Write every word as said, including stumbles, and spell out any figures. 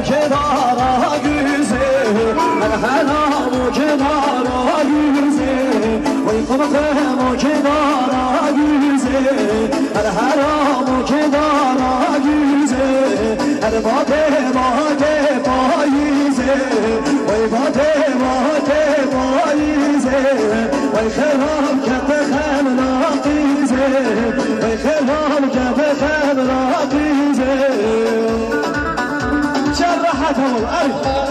Kenara güzê, her heram û kenara güzê, wey qimqim û kenara güzê, her heram û kenara güzê, her badê badê payîzê, wey badê badê payîzê, wey xeram kete xemla qîzê, wey xeram kete xemla qîzê. Çer rehet hewl, ey.